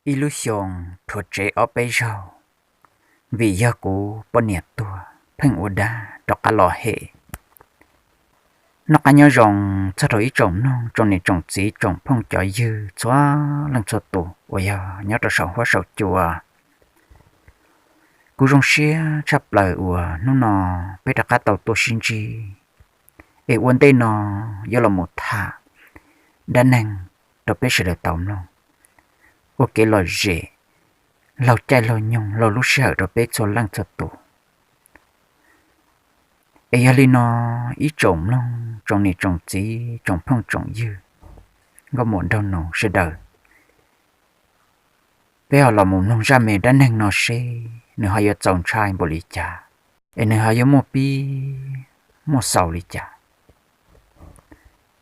Ib lub xyoo rhuav tsev ob peb zaug, vim yog kuv poj niam tuag pheej ua dab rov qab los hem. Noj qab nyob zoo txog rau ib tsoom mloog tsoom niam tsoom txiv tsoom phooj cov ywg txhua leej txhua tus uas yog nyob rau saum huab saum cua. Kuv zoo siab tshaj plaws uas hnub no peb rov qab tau tuaj sib ntsib, es ua ntej no yuav los mus tham dab neeg rau peb sawv daws tau mloog ua kev lom zem, laug caij laug nyoog laug lub sij hawm rau peb txhua leej txhua tus. Es yog li no, ib tsoom mloog tsoom niam tsoom txiv tsoom phooj tsoom ywg, nkauj muam nraug nus sawv daws, peb ho los mus mloog zaj me dab neeg no seb nws ho yuav txaus ntshai npaum li cas, es nws ho yuav muaj pib muaj xaus li cas.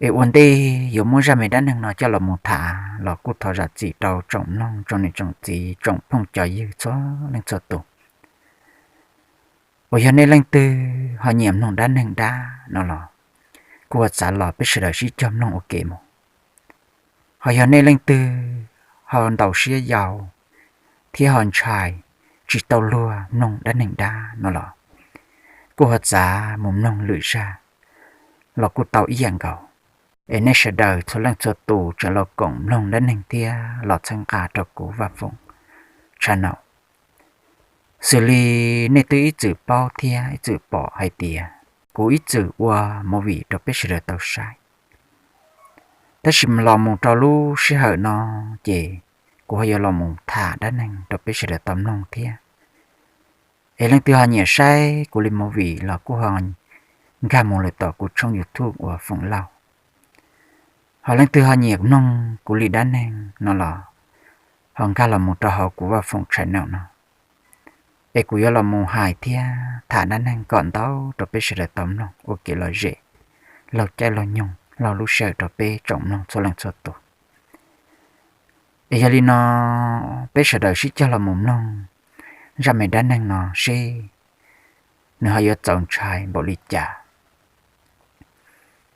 Es ua ntej yuav muab zaj me dab neeg no coj los mus tham los kuj thov zam txim rau tsoom mloog tsoom niam tsoom txiv tsoom phooj cov ywg txhua leej txhua tus uas yog nej leej twg ho nyiam mloog dab neeg dab no los kuj ho txav los peb sawv daws sib cog mloog ua ke mus. Ho yog nej leej twg ho ntaus siab yau thiab ho ntshai tsis tau luag mloog dab neeg dab no los kuj ho txav mus mloog lwm zaj los kuj tau ib yam nkaus. Es nej sawv daws txhua leej txhua tus tseem los koom mloog dab neeg thiab los txhawb nqa rau kuv Vaj Foom channel. Xws li nej twb ib txwm paub thiab ib txwm pom hais tias kuv ib txwm ua movie rau peb sawv daws tau saib, tab sis los mus rau lub sij hawm no ces kuv ho yuav los mus tham dab neeg rau peb sawv daws tau mloog thiab. Es leej twg ho nyiam saib kuv li movie los kuj ho nkag mus lawm tom kuv tshooj YouTube uas Foom Lauj. Ho leej twg ho nyiam mloog kuv li dab neeg no los ho nkag los mus rau hauv kuv Vaj Foom channel no, es kuv yuav los mus hais thiab tham dab neeg kom ntau rau peb sawv daws tau mloog ua kev lom zem, laug caij laug nyoog laug lub sij hawm rau peb tsoom mloog txhua leej txhua tus. Es yog li no, peb sawv daws sib cog los mus mloog zaj me dab neeg no seb nws ho yuav txaus ntshai npaum li cas.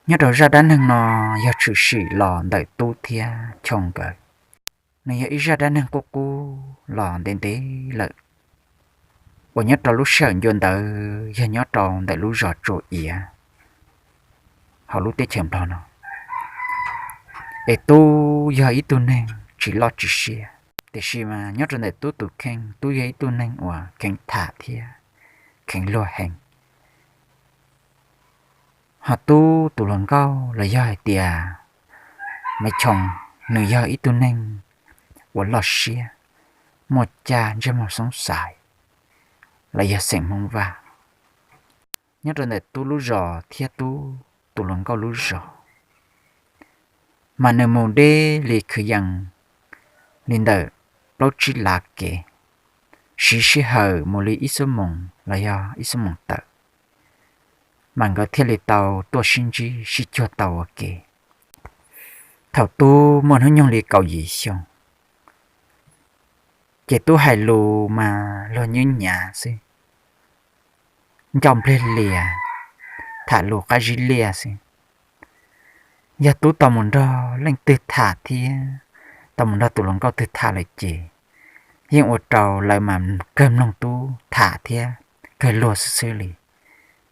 Nyob rau zaj dab neeg no yog tshwm sim los ntawm Tub thiab Choo nkawd. Nws yog ib zaj dab neeg qub qub los ntev ntev lawm, uas nyob rau lub sij hawm ncua ntawd yog nyob rau ntawm lub zos Tsua Iav hauv lub teb chaws Nplog no. Es Tub yog ib tug neeg tsis loj tsis siab, tiam sis mas nyob rau ntawm Tub tus kheej, Tub yog ib tug neeg uas kheev tham thiab kheev luag heev. Ho Tub tus hluas nkauj los yog hais tias Maiv Choo, nws yog ib tug neeg uas loj siab, muaj caj ntsej muag xoob xais los yog xeem Hmoob Vaj. Nyob rau ntawm Tub lub zos thiab Tub tus hluas nkauj lub zos mas nws mus deb li kwv yees li ntawm plaub tsib lav kev, siv sij hawm mus li ib xuab moos los yog ib xuab moos tawm, mas nkawd thiaj li tau tuaj sib ntsib sib cuag tau ua ke. Thaum Tub muaj hnub nyoog li kaum yim xyoo, ces Tub hais lus mas luag nyuab nyav xwb, ncauj nplij lias, tham lus qab zib liaj xwb. Yog Tub tau mus nrog leej twg tham thiab tau mus nrog tus hluas nkauj twg tham lawm ces yeej ua rau lawv mas kawg mloog Tub tham thiab kawg luag xwb xwb li,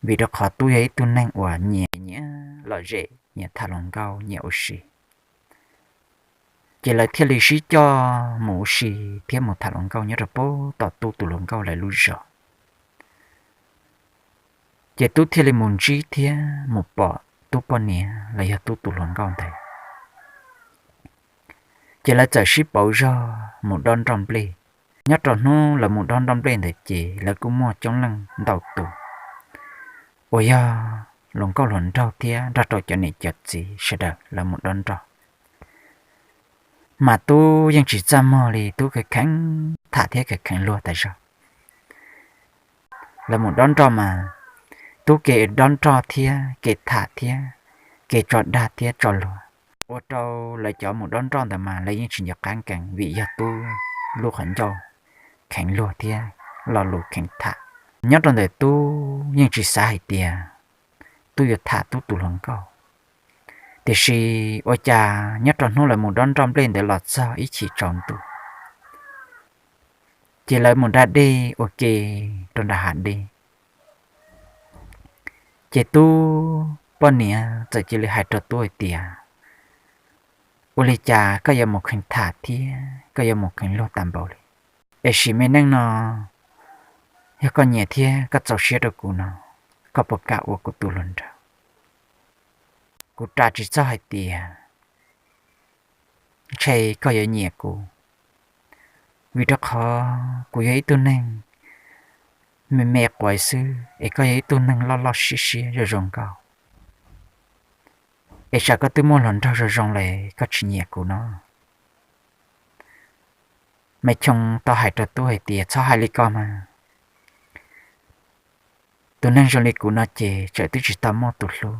vim rau qhov Tub yog ib tug neeg uas nyiam nyiam lom zem, nyiam tham hluas nkauj, nyiam ua si. Ces lawv thiaj li sib coj mus ua si thiab mus tham hluas nkauj nyob rau pem tom Tub tus hluas nkauj lawv lub zos. Ces Tub thiaj li mus ntsib thiab mus pom Tub poj niam los yog Tub tus hluas nkauj ntawd. Ces lawv txawm sib pauv zog mus dob nroj nplej. Nyob rau hnub lawv mus dob nroj nplej ntawd ces lawv kuj muaj coob leej ntau tus uas yog hluas nkauj hluas nraug thiab nrog rau cov niam cov txiv sawv daws lawv mus dob nroj. Mas Tub yeej tsis txaj muag li, Tub kheev kheev tham thiab kheev kheev luag tas zog. Lawv mus dob nroj mas Tub ke dob nroj thiab ke tham thiab ke tso dag thiab tso luag, ua rau lawv cov mus dob nroj ntawd mas lawv yeej tsis nco qab nkees vim yog Tub lub qhov ncauj kheev luag thiab lo lus kheev tham. Nyob rau ntawm Tub yeej tsis xav hais tias Tub yuav tham Tub tus hluas nkauj. Tiam sis ua cas nyob rau hnub lawv mus dob nroj nplej ntawd los txog ib chim tsaus ntuj, Ces lawv mus da dej ua ke rau nram hav dej. Ces Tub poj niam txawm cia li hais rau Tub hais tias, ua li cas koj yuav mus kheev tham thiab koj yuav mus kheev luag tas npaum li? Es sim me neej no, yog koj nyiam thiab koj txaus siab rau kuv no, koj puas kam ua kuv tus hluas nraug? Kuv ras tsis txog hais tias ntshe koj yuav nyiam kuv, vim rau qhov kuv yog ib tug neeg me me quav xwb es koj yog ib tug neeg loj loj siab siab zoo zoo nkauj. Es tsam koj twb muaj hluas nraug zoo zoo lawm koj tsis nyiam kuv no? Me Choo tau hais rau Tub hais tias, txhob hais li ko mas, tus neeg zoo li kuv no ces tseem twb tsis tau muaj tus hlub.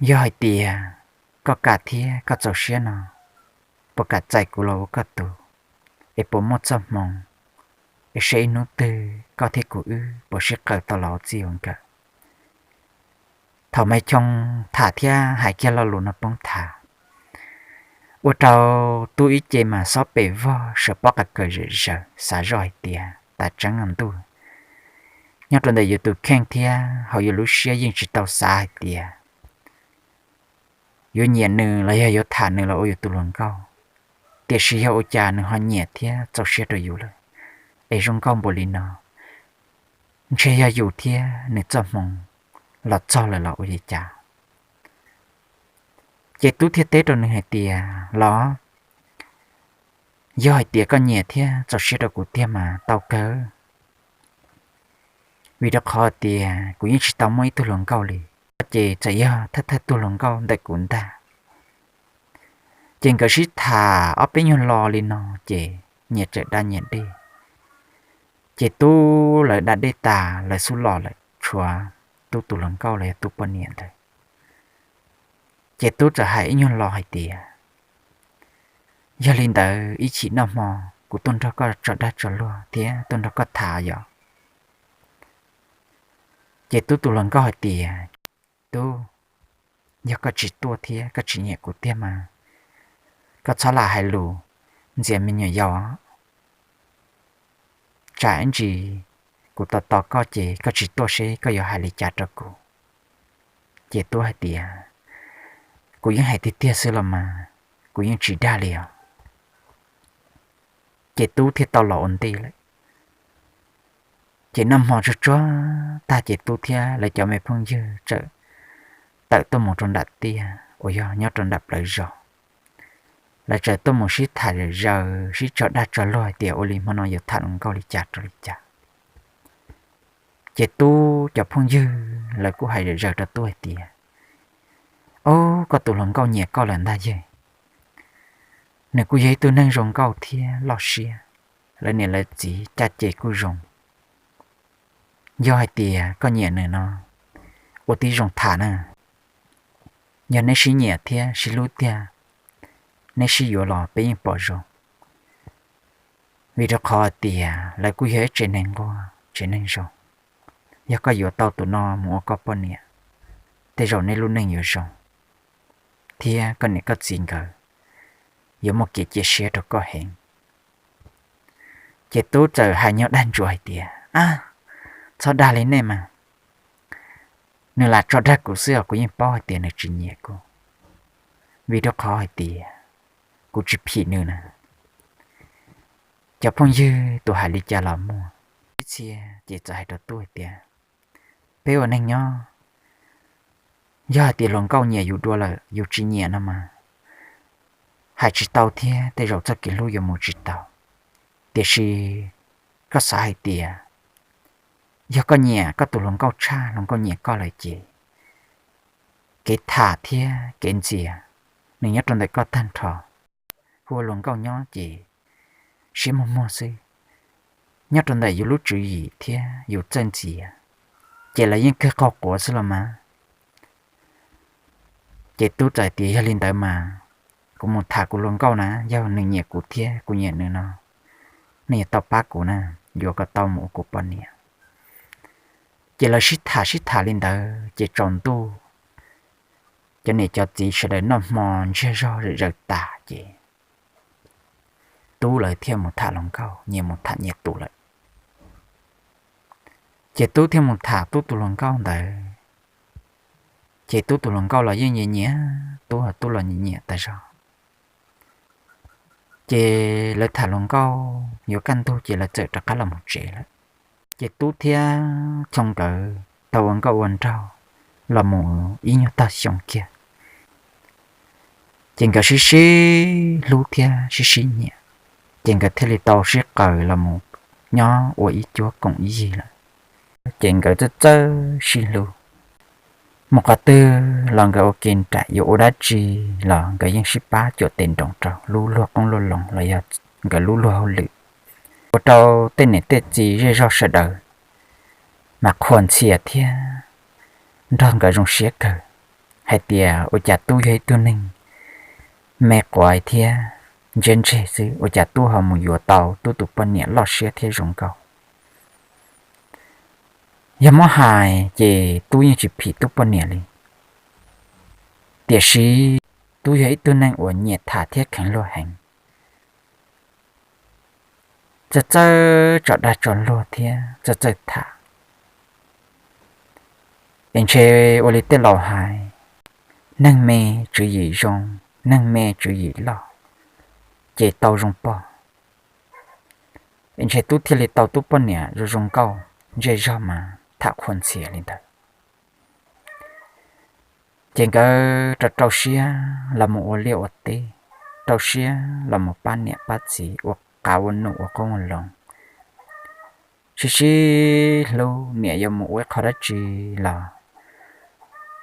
Yog hais tias koj kam thiab koj txaus siab no, puas kam txais kuv los ua koj tus, es puas muaj txoj hmoo, es saib ib hnub twg koj thiab kuv wb puas sib qawm tau los ua txij ua nkawm? Thaum Me Choo tham thiab hais kiag lo lus no poob tham, ua rau Tub ib ce mas xob pes vog sawv pob qa kawm zom zaws xav zoj hais tias tas tseeb no ntuj, nyob rau ntawm yus tus kheej thiab hauv yus lub siab yeej tsis tau xav hais tias yuav nyiam nws los yog yuav tham nws los ua yus tus hluas nkauj. Tiam sis yog ua cas nws ho nyiam thiab txaus siab rau yus lawm, es zoo nkauj npaum li no, ntshe yog yus thiab nws txoj hmoo los txog lawm los ua li cas? Ces Tub thiaj teb rau nws hais tias, los, yog hais tias koj nyiam thiab txaus siab rau kuv tiag mas tau kawg, vim rau qhov tias kuv yeej tsis tau muaj ib tug hluas nkauj li. Ces txawm yog thawj thawj tug hluas nkauj ntawm kuv ntag. Ces nkawd sib tham ob peb nyuag lo li no ces nyias txawm da nyias dej. Ces Tub lawv da dej tas lawv xub los lawm tshuav Tub tus hluas nkauj los yog Tub poj niam ntawd. Ces Tub txawm hais ib nyuag lo hais tias, yog li ntawd ib chim noj hmo kuv tuaj nrog koj tso dag tso luag thiab tuaj nrog koj tham yom? Ces Tub tus hluas nkauj hais tias, Tub, yog koj tsis tuaj thiab koj tsis nyiam kuv tiag mas koj txhob lam hais lus ntxias me nyuam yaus. Tsam ib ntsis kuv tos tos koj ces koj tsis tuaj seb koj yuav hais li cas rau kuv. Ces Tub hais tias, kuv yeej hais tiag tiag xwb los mas, kuv yeej tsis dag li os. Ces Tub thiaj tau los ua ntej lawm. Ces noj hmo tsuag tsuag tag ces Tub thiab lawv cov me phooj ywg txawm tawm tuaj mus rau nram tiaj uas yog nyob rau nram plawv zos. Lawv txawm tuaj mus sib tham zom zaws sib tso dag tso luag hais tias ua li hmo no yuav tham hluas nkauj li cas rau li cas. Ces Tub cov phooj ywg lawv kuj hais zom zaws rau Tub hais tias, ob, koj tus hluas nkauj nyiam koj lawm ntag yog. Nws kuj yog ib tug neeg zoo nkauj thiab loj siab, lawv niam lawv txiv caj ces kuj zoo. Yog hais tias koj nyiam nws no, ua tib zoo tham na. Yog neb sib nyiam thiab sib hlub tiag, neb sib yuav los peb yeej pom zoo. Vim rau qhov hais tias lawv kuj yog ib tsev neeg nquag tsev neeg zoo. Yog koj yuav tau tus no mus ua koj poj niam, tej zaum neb lub neej yuav zoo, thiab koj niam koj txiv nkawd yuav muaj kev cia siab rau koj heev. Ces Tub txawm hais nyob dag ntsuas hais tias, ab, txhob dag li nej mas. Nws lam tso dag kuv xwb os, kuv yeej paub hais tias nws tsis nyiam kuv, vim rau qhov hais tias kuv tsis phim nws na. Cov phooj ywg tus hais li cas los muaj. Ib txhia ces txawm hais rau Tub hais tias, peb ua neeg nyob, yog hais tias hluas nkauj nyiam yus dua lawm yus tsis nyiam no mas, hais tsis tau thiab tej zaum txoj kev hlub yuav mus tsis tau. Tiam sis koj xav hais tias yog koj nyiam koj tus hluas nkauj tshaj hluas nkauj nyiam koj lawm ces kev tham thiab kev ntxias nws nyob rau ntawm koj tag nrho. Hu ua hluas nkauj nyob ces siab muag muag xwb, nyob rau ntawm yus lub tswv yim thiab yus txawj ntxias, ces lawv yeej kawg qaug quav xwb los mas. Ces Tub txawm tias, yog li ntawd mas kuv mus tham kuv hluas nkauj na, yog nws nyiam kuv thiab kuv nyiam nws no, nws yuav tau pab kuv na, yuav kom tau mus ua kuv poj niam. Ces lawv sib tham sib tham li ntawd ces tsaus ntuj, cov niam cov txiv sawv daws noj hmo ntsiag zog zom zaws tas ces tub lawv thiaj mus tham hluas nkauj, nyias mus tham nyias tus lawm. Ces tub thiaj mus tham tub tus hluas nkauj ntawd, ces tub tus hluas nkauj los yeej nyiam nyiam tub, tub los nyiam nyiam tas zog. Ces lawv tham hluas nkauj yuav kaj ntug ces lawv txawm rov qab los mus tsev lawm. Ces tub thiab Choo nkawd tau ua nkauj ua nraug los mus ib nyuag tag xyoo kiag, ces nkawd sib sib hlub thiab sib sib nyiam, ces nkawd thiaj li tau sib qaws los mus nyob ua ib cuab koom ib yig lawm. Ces nkawd txawj txawj sib hlub, mus qhov twg los nkawd ua ke nraim, yuav ua dab tsi los nkawd yeej sib pab cuam tes nroos rau lub luag qoob luag loo los yog nkawd lub luag hauj lwm, ua rau tej niam tej txiv zej zog sawv daws mas qhuas ntxhias thiab nrog nkawd zoo siab kawg, hais tias ua cas tub yog ib tug neeg me quav thiab ntseb ntseg xwb, ua cas tub ho mus yuav tau tub tus poj niam loj siab thiab zoo nkauj. Yog muab hais ces tub yeej tsis phim tub poj niam li, tiam sis tub yog ib tug neeg uas nyiam tham thiab kheev luag heev, txawj txawj tso dag tso luag thiab txawj txawj tham. Es ntshe ua li tej laus hais, neeg me tswv yim zoo, neeg me tswv yim loj, ces tau zoo pog. Es ntshe tub thiaj li tau tub poj niam zoo zoo nkauj ntsej zog mas tham qhuas ntxhias li ntawd. Ces nkawd rau rau siab los mus ua liaj ua teb, rau siab los mus pab niam pab txiv ua qav ua num ua qoob ua loo, sib sib hlub. Niam yuav mus ua ib qho dab tsi los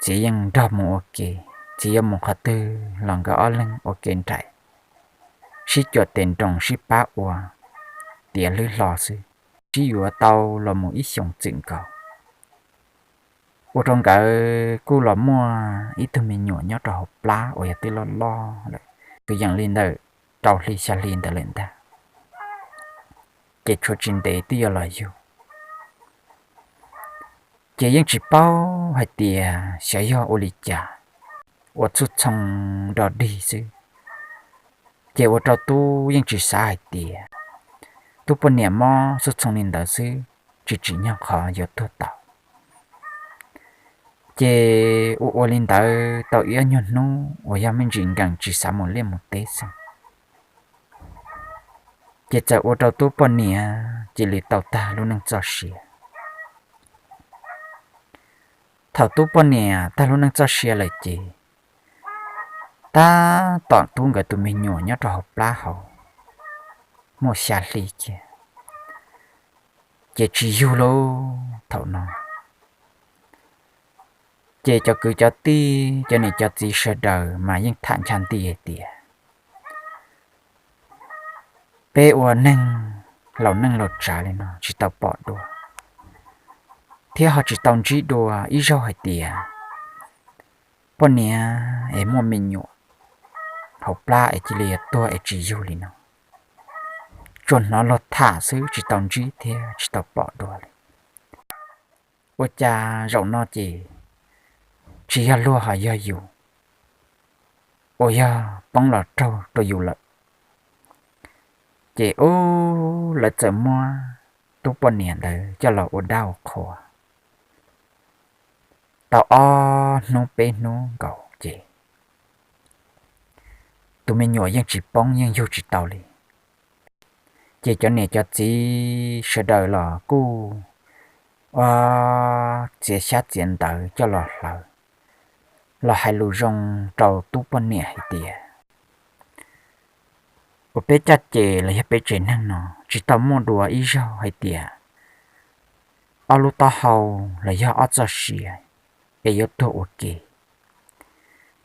txiv yeej nrog mus ua ke, txiv yuav mus qhov twg los nkawd ob leeg ua ke nraim, sib cuam tes nroos sib pab ua tiav hlwb hlo xwb, sib yuav tau los mus ib xyoos txwm nkaus. Ua rau nkawd kuj los muaj ib tug me nyuam nyob rau hauv plab uas yog twb loj loj lawm, kwv yees li ntawm rau hli xya hli ntawd lawm ntag, ces tshuav tsis ntev twb yuav los yug. Ces yeej tsis paub hais tias xyov yog ua li cas, ua txhua txhoo nrog dig xwb, ces ua rau tub yeej tsis xav hais tias tub poj niam mob txhua txhoo li ntawd xwb, tsis tsim nyog qhov yuav tuag tau. Ces ua ua li ntawd tau ib ob nyuag hnub uas yog me ntsis nkees tsis xav mus liaj mus teb xwb, ces txawm ua rau tub poj niam cia li tau tag lub neej txoj sia. Thaum tub poj niam tag lub neej txoj sia lawm ces tab tom tub nkawd tus me nyuam nyob rau hauv plab hauv muaj xya hli kiag, ces tsis yug lauj. Thaum no ces cov kwv cov tij cov niam cov txiv sawv daws mas yeej tham ncha nti hais tias peb ua neeg laus neej laus tsav li no tsis tau pom dua, thiab ho tsis tau ntsib dua ib zaug hais tias poj niam es muaj me nyuam hauv plab es cia li tuag es tsis yug li no. Tsuas hnov luag tham xwb tsis tau ntsib thiab tsis tau pom dua li. Ua cas zaum no ces tsis yog luag ho yog yus uas yog poob los raug rau yus lawm. Ces ub, lawv txawm muab tub poj niam ntawd coj los ua dab ua qhua tau ob hnub peb hnub nkaus ces tus me nyuam yeej tsis poob yeej yug tsis tau li. Ces cov niam cov txiv sawv daws los kuj ua txiav xyab txiav ntawv coj los hlawv, los hais lus zoo rau tub poj niam hais tias ua peb caj ces los yog peb tsev neeg no tsis tau muaj dua ib zaug hais tias ob lub taub hau los yog ob txoj sia es yuav tuag ua ke.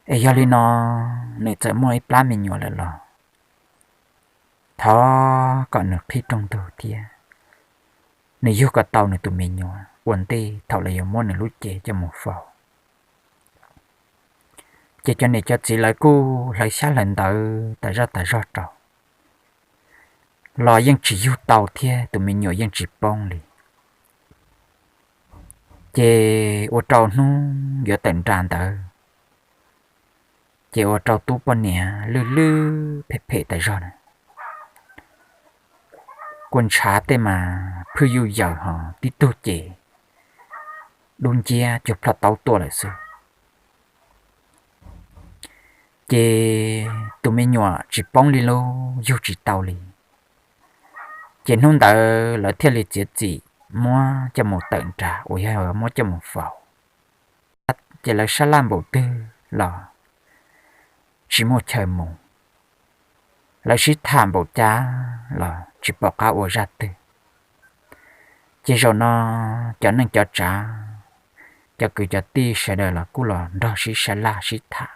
Es yog li no nws txawm muaj ib plab me nyuam lawm los thov kom nws qhib rooj ntug thiab nws yug kom tau nws tus me nyuam ua ntej thaum lawv yuav muab nws lub cev coj mus faus. Ces cov niam cov txiv lawv kuj hlawv xyab hlawv ntawv tas zaj tas zog rau los yeej tsis yug tau thiab tus me nyuam yeej tsis poob li. Ces ua rau hnub yuav tawm nra ntawd ces ua rau tub poj niam lwj lwj phem phem tas zog na. kua ntshav tej mas phwj yuj yaws ho tib tug ces dub nciab cuag plho taub tuaj lawm xwb. Ces tus me nyuam tsis poob li lauj, yug tsis tau li. Ces hnub ntawd lawv thiaj li txiav txim muab coj mus tawm nrag uas yog muab coj mus faus. Ces lawv sab laj npaum twg los tsis muaj chaw mus, lawv sib tham npaum cas los tsis pom qab ua zaj twg. Ces zaum no cov neej cov tsav, cov kwv cov tij sawv daws los kuj los nrog sib sab laj sib tham.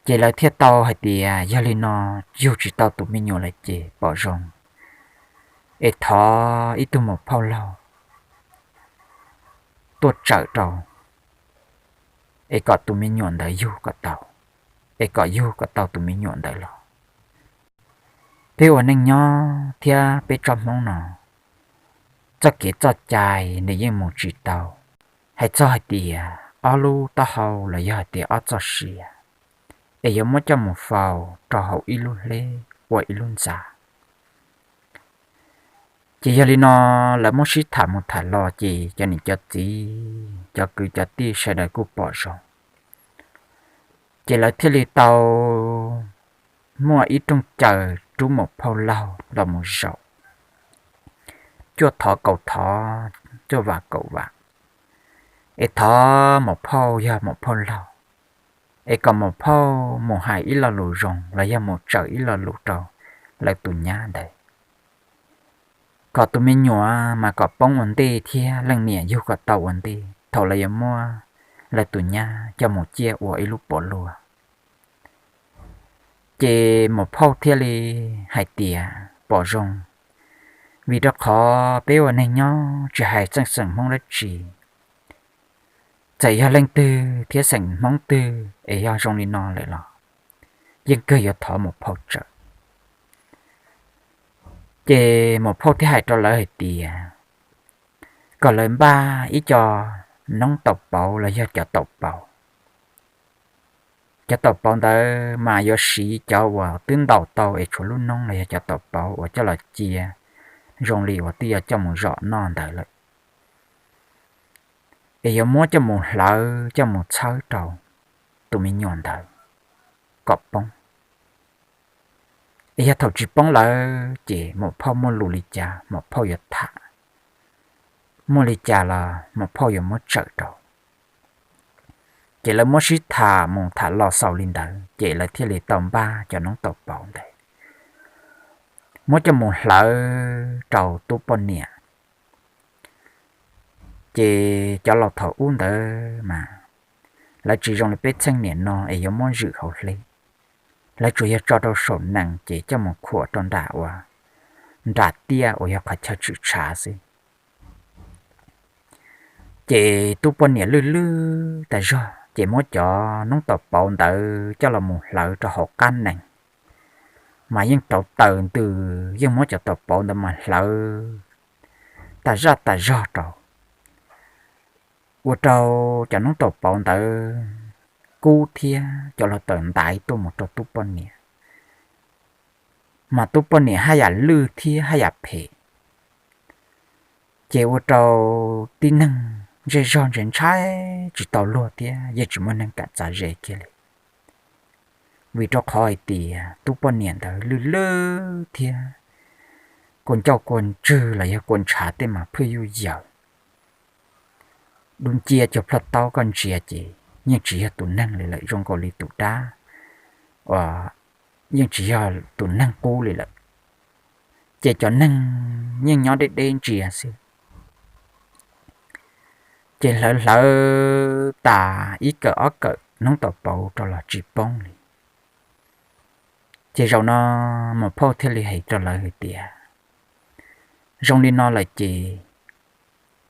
Ces lawv thiaj tau hais tias yog li no yug tsis tau tus me nyuam lawm ces pom zoo es thov ib tug maum phauj laug tuaj tsawm rau es kom tus me nyuam ntawd yug kom tau, es kom yug kom tau tus me nyuam ntawd los. Peb ua neej nyob thiab peb tsob Hmoob no, txoj kev txoj cai nws yeej mus tsis tau. Hais txog hais tias ob lub taub hau los yog hais tias ob txoj sia, es yuav muab coj mus faus rau hauv ib lub hleb ua ib lub ntxa. Ces yog li no lawv muab sib tham mus tham los ces cov niam cov txiv cov kwv cov tij sawv daws kuj pom zoo, ces lawv thiaj li tau muaj ib rooj caw rub maum phauj laug los mus zaum, cuaj thov kaum thov, cuaj vam kaum vam, es thov maum phauj yog maum phauj laug, es kom maum phauj mus hais ib lo lus zoo los yog mus tsawm ib lo lus rau lawv tus nyab ntawd, kom tus me nyuam mas kom poob ua ntej thiab leej niam yug kom tau ua ntej thaum lawv yuav muab lawv tus nyab coj mus ciaj ua ib lub pov luag. Ces maum phauj thiaj li hais tias pom zoo, vim rau qhov peb ua neeg nyob tsis hais txheej xeem Hmoob dab tsi, txawm yog leej twg thiab xeem Hmoob twg es yog zoo li no lawm los yeej kawg yuav thov maum phauj tsawm. Ces maum phauj thiaj hais rau lawv hais tias kom lawv npaj ib co noob taus pauv los yog cov taus pauv. Cov taus pauv ntawd mas yuav siv cov uas twb ntaus tau es tshuav lub noob los yog cov taus pauv uas coj los cia zoo li uas twb yuav coj mus zom noj ntawd lawm, es yuav muab coj mus hlawv coj mus txhawb rau tus me nyuam ntawd kom poob. Es yog thaum tsis poob lawm ces maum phauj muaj lus li cas maum phauj yuav tham, muaj li cas los maum phauj yuav muab tsawm rau. Ces lawv muab sib tham mus tham los xaus li ntawd ces lawv thiaj li tau npaj cov noob taus pauv ntawd muab coj mus hlawv rau tub poj niam. Ces cov laus thaum ub ntawd mas lawv tsis zoo li peb txheej niam no es yuav muab zwm hauv hleb, lawv tsuas yog tso rau saum nees ces coj mus khuam rau nram uas nram tiaj uas yog qhov chaw tshwm tshav xwb. Ces tub poj niam lwj lwj tas zog ces muab cov noob taus pauv ntawd coj los mus hlawv rau hauv qab nees, mas yeej rauv taws ntws yeej muab cov taus pauv ntawd mas hlawv tas zaj tas zog rau, ua rau cov noob taus pauv ntawd kub thiab cov hluav taws ntaiv tuaj mus rau tub poj niam, mas tub poj niam haj yam lwj thiab haj yam phem. Ces ua rau tib neeg zej zog ntshai ntshai tsis tau luag thiab yeej tsis muaj neeg kam txav ze kiag li, vim rau qhov hais tias tub poj niam ntawd lwj lwj thiab kua ncauj kua ntswg los yog kua ntshav tej mas phwj yuj yaws, dub nciab cuag plho taub koj ntsia ces yeej tsis yog tus neeg li lawm, zoo nkaus li tus dab uas yeej tsis yog tus neeg qub li lawm. Ces cov neeg yeej nyob deb deb ntsia xwb. Ces hlawv hlawv tas ib kawm ob kawm noob taus pauv rau los tsis poob li. Ces zaum no maum phauj thiaj li hais rau lawv hais tias, zoo li no lawm ces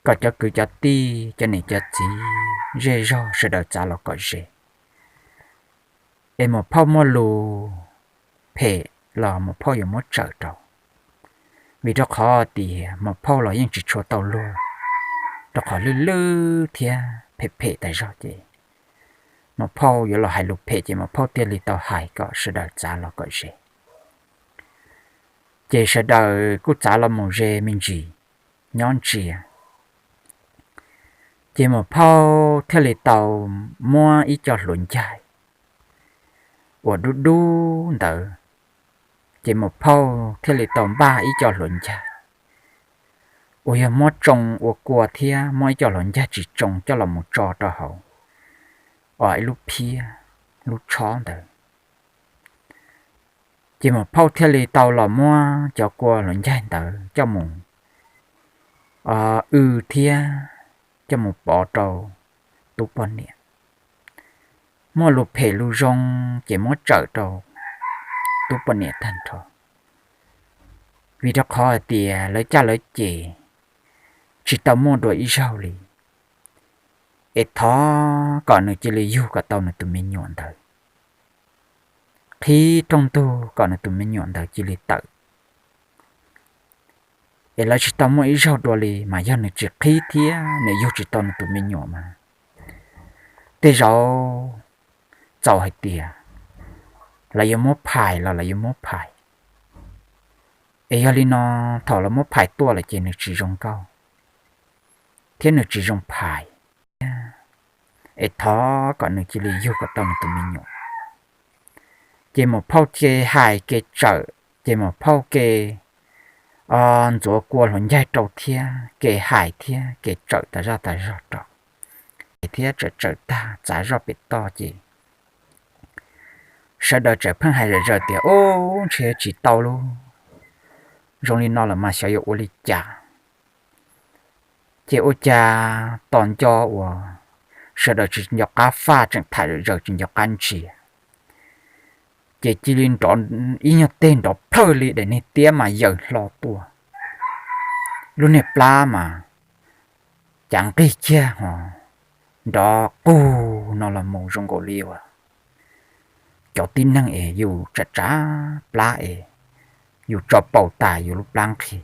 kom cov kwv cov tij cov niam cov txiv zej zog sawv daws txav los kom ze, es maum phauj muaj lus phem los maum phauj yuav muab tsawm rau. Vim rau qhov tias maum phauj los yeej tsis tshua tau luag, rau qhov lwj lwj thiab phem phem tas zog ces maum phauj yuav los hais lus phem ces maum phauj thiaj li tau hais kom sawv daws txav los kom ze. Ces sawv daws kuj txav los mus ze me ntsis nyob ntsia. Ces Muam Phauj thiaj li tau muab ib co hluas ncaig uas dub dub ntawd, ces Muam Phauj thiaj li tau npaj ib co hluas ncaig uas yog muab tsoo ua kua thiab muab ib co hluas ncaig tsis tsoo coj los mus tso rau hauv ib lub phiab, lub tshob ntawd. Ces Muam Phauj thiaj li tau los muab cov kua hluas ncaig ntawd coj mus w thiab coj mus pov rau tub poj niam. Muaj lus phem lus zoo ces muab tsawm rau tub poj niam tag nrho, vim rau qhov hais tias lawv caj lawv ces tsis tau muaj dua ib zaug li. Es thov kom nws cia li yug kom tau nws tus me nyuam ntawd, qhib rooj ntug kom nws tus me nyuam ntawd cia li tawm, es lawv tsis tau muaj ib zaug dua li. Mas yog nws tsis qhib thiab nws yug tsis tau nws tus me nyuam mas tej zaum txaus hais tias lawv yuav muab phais los lawv yuav muab phais. Es yog li no, thaum lawv muab phais tuaj lawm ces nws tsis zoo nkauj thiab nws tsis zoo phais, es thov kom nws cia li yug kom tau nws tus me nyuam. Ces Muam Phauj ke hais ke tsawm, ces Muam Phauj ke ntxuav kua hluas ncaig rau thiab ke hais thiab ke tsawm tas zaj tas zog rau, es thiab tsawm tsawm tag txav zoj pem toj ces sawv daws txawm pheej hais zom zaws tias, Ub, ntshe tsis tau lub zoo li no lawm mas xyov yuav ua li cas. Ces ua cas tos nco uas sawv daws tsis nco qab faj, tseem tham zom zaws tsis nco qab ntsia, ces cia li nrov ib nyuag teg nrov plhawj li daim niag tiab mas yaws hlo tuaj. Lub niag plab mas cav nqig kiag ho nrov qug no los mus zoo nkaus li uas cov tib neeg es yus tsav tsav plab es yus tso paus tas yus lub plab nqig,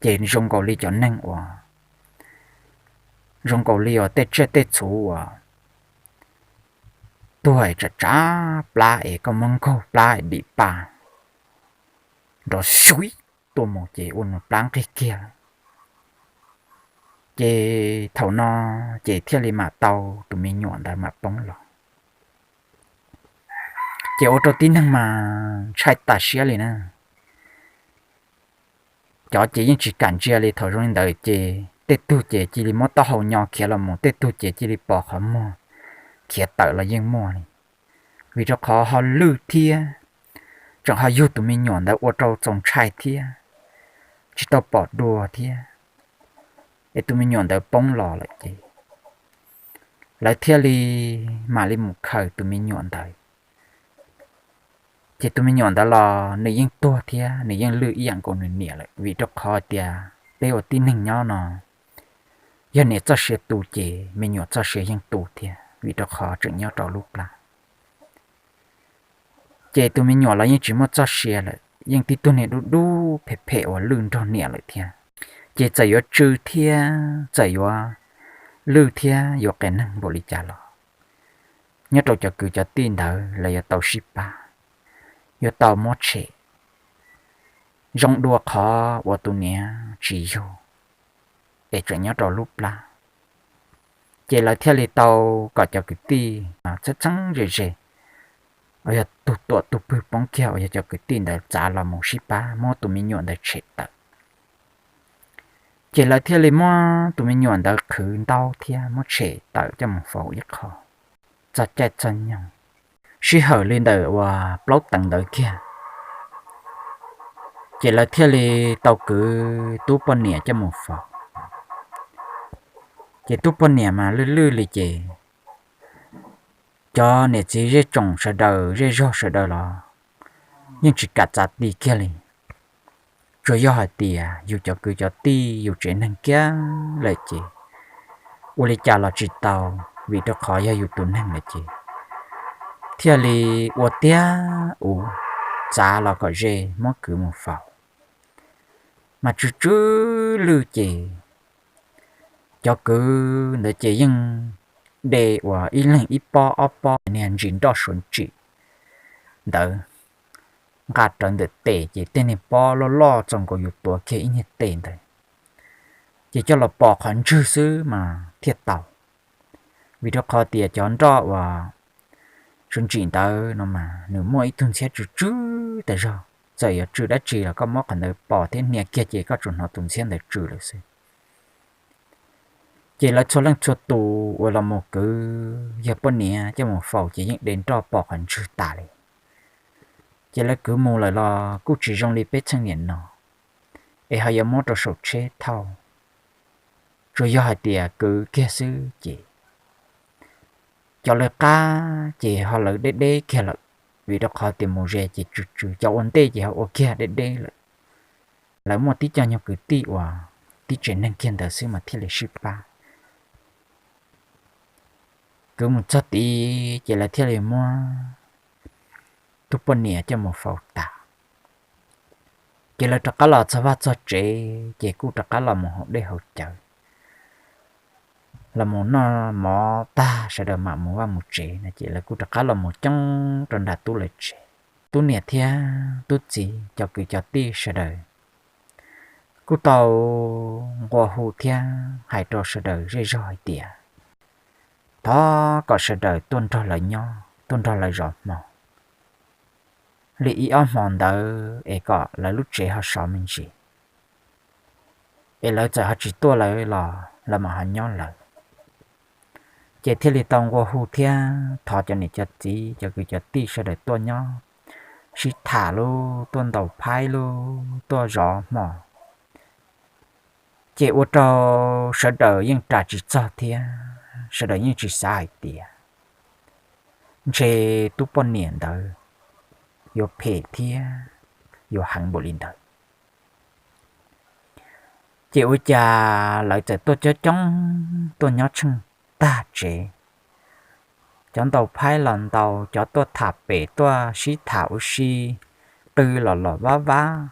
ces zoo nkaus li cov neeg uas, zoo nkaus li uas tej tsiaj tej txhu uas tuag es tsav tsav plab es koj muab nkaug plab es dim pa nrov xyuib tuaj mus ces ua nws plab nqig kiag. Ces thaum no ces thiaj li mam tau tus me nyuam ntawd mam poob los. Ces ua rau tib neeg mas ntshai tas siab li na. Cov ces yeej tsis kam ntsia li, thaum zoo li ntawd ces tej tug ces cia li muab taub hau nyo khiav los mus, tej tug ces cia li pos qhov muag khiav tawm los yeej muaj li. Vim rau qhov ho lwj thiab, tseem ho yug tus me nyuam ntawd ua rau txaus ntshai thiab, tsis tau pom dua thiab, es tus me nyuam ntawd poob los lawm ces lawv thiaj li mam li mus khaws tus me nyuam ntawd. Ces tus me nyuam ntawd los nws yeej tuag thiab nws yeej lwj ib yam nkaus nws niam lawm, vim rau qhov tias peb ua tib neeg nyob no, yog niam txoj sia tu ces me nyuam txoj sia yeej tu thiab, vim rau qhov tseem nyob rau lub plab. Ces tus me nyuam los yeej tsis muaj txoj sia lawm, yeej tib tug niag dub dub phem phem uas lwj nrog niam lawm thiab. Ces txawm yuav tsw thiab txawm yuav lwj thiab yuav qias neeg npaum li cas los, nyob rau cov kwv cov tij ntawd lawv yuav tau sib pab, yuav tau muab tshem. Zoo dua qhov uas tus niam tsis yug, es tseem nyob rau lub plab. Ces lawv thiaj li tau kom cov kwv tij txheeb txheeb ze ze, uas yog tug tuam tug pwg poob kiag uas yog cov kwv tij ntawd txav los mus sib pab muab tus me nyuam ntawd tshem tawm. Ces lawv thiaj li muab tus me nyuam ntawd qhwv ntaub thiab muab tshem tawm coj mus faus ib qho. Txog caij txog nyoog, sij hawm li ntawm uas plaub teev ntawd kiag, ces lawv thiaj li tau kwv tub poj niam coj mus faus. Ces tub poj niam mas lwj lwj li ces cov niam txiv zej tsoom sawv daws zej zog sawv daws los yeej tsis kam txav ti kiag li. Tsuas yog hais tias yus cov kwv cov tij yus tsev neeg kiag lawm ces ua li cas los tsis tau, vim rau qhov yog yus tus neeg lawm ces thiaj li ua tiag uv, txav los kom ze muab kwv mus faus. Mas tsw tsw lwj ces cov kwv ntawd ces yeej de uas ib leeg ib pob ob pob niag ntsis nroj suav ntsim ntawd nqa rawv ntawm tes ces tej niag pob loj loj txaus nkaus yus tuav kiag ib niag tes ntawd, ces coj los pos qhov ntswg xwb mas thiaj tau. Vim rau qhov tias cov nroj uas sawv ntsim ntawd no mas nws muaj ib tug ntxhiab tsw tsw tas zog, txawm yuav tsw dab tsi los koj muab qhov ntawd pos thiab hnia kiag ces koj tsuas hnov tus ntxhiab ntawd tsw lawm xwb. Ces lawv txhua leej txhua tus uas los mus kwv yawg poj niam coj mus faus ces yeej de nroj pos qhov ntswg tas li. Ces lawv kwv mus lawm los kuj tsis zoo li peb txheej niam no, es ho yuav muab rau saum tsheb thauj, tsuas yog hais tias kwv kiag xwb ces cov lawv qab ces ho lawv deb deb kiag lawm, vim rau qhov tias mus ze ces tsw tsw, cov ua ntej ces ho ua kiag deb deb lawm. Lawv muaj tib co nyuag kwv tij uas tib tsev neeg kiag ntawd xwb mas thiaj li sib pab. Kwv mus txog tid ces lawv thiaj li muab tus poj niam coj mus faus tas. Ces lawv rov qab los txog vaj txog tsev ces kuj rov qab los mus haus dej haus cawv, los mus noj mov tag sawv daws mam mus vaj mus tsev no ces lawv kuj rov qab los mus coob rau nram tub lawv tsev. Tub niam thiab tub txiv cov kwv cov tij sawv daws kuj tau nqua hu thiab hais rau sawv daws zej zog hais tias thov kom sawv daws tuaj nrog lawv nyob tuaj nrog lawv zov hmo li ib ob hmo ntawd es kom lawv lub tsev ho sov me ntsis, es lawv txawm ho tsis tuaj lawv los lawv mam ho nyob lawv. Ces thiaj li tau nqua hu thiab thov cov niam cov txiv cov kwv cov tij sawv daws tuaj nyob sib tham lub, tuaj ntaus phaib lub, tuaj zov hmo. Ces ua rau sawv daws yeej ras tsis txog thiab sawv daws yeej tsis xav hais tias ntshe tub poj niam ntawd yuav phem thiab yuav heev npaum li ntawd. Ces ua cas lawv txawm tuaj coob coob tuaj nyob tsheej tag tsev, cov ntaus phaib los ntaus, cov tuaj tham pem tuaj sib tham ua si, qw los los vab vab,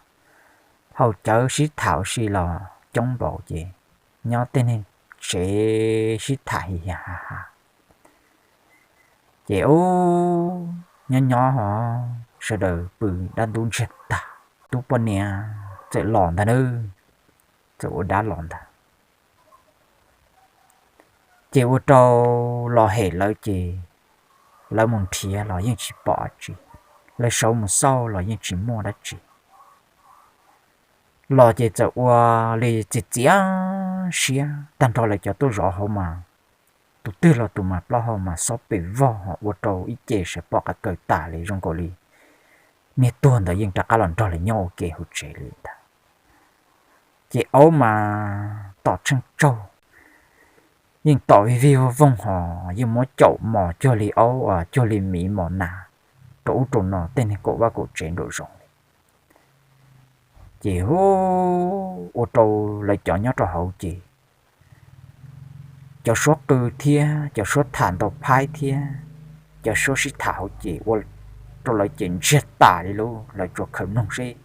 haus cawv sib tham ua si los coob npaum ces nyob tej neeg tsev sib tham hi ha ha. Ces ub, nyob nyob ho sawv daws pw dab ntub ntsiag tag, tub poj niam txawm los ntag na, txawm ua dab los ntag. Ces ua rau los hem lawv ces lawv mus nrhiav los yeej tsis pom dab tsi, lawv sawv mus xauj los yeej tsis muaj dab tsi. Los ces txawm ua li txiv txiav siab tag nrho lawv cov tuaj zov hauv mas, tus twg los tus mas plaub hau mas xob pes vog ho ua rau ib ce sawv pom qab kaws tas li zoo nkaus li niag tuag ntawd yeej rov qab los nrog lawv nyob ua ke hauv tsev li ntag. Ces aub mas tom tsheej tsaug, yeej tom vij vij voog voog ho yeej muab caum mos cuag li aub cuag li miv mos nas rau ub rau no tej niag kaum vaj kaum tsev nraum zoov li. Ces hu, ua rau lawv cov nyob rau hauv ces cov suab qw thiab cov suab tham ntaus phaib thiab cov suab sib tham hauv ces ua rau lawv ces ntsiag tas li lub, lawv tsuas khaws mloog seb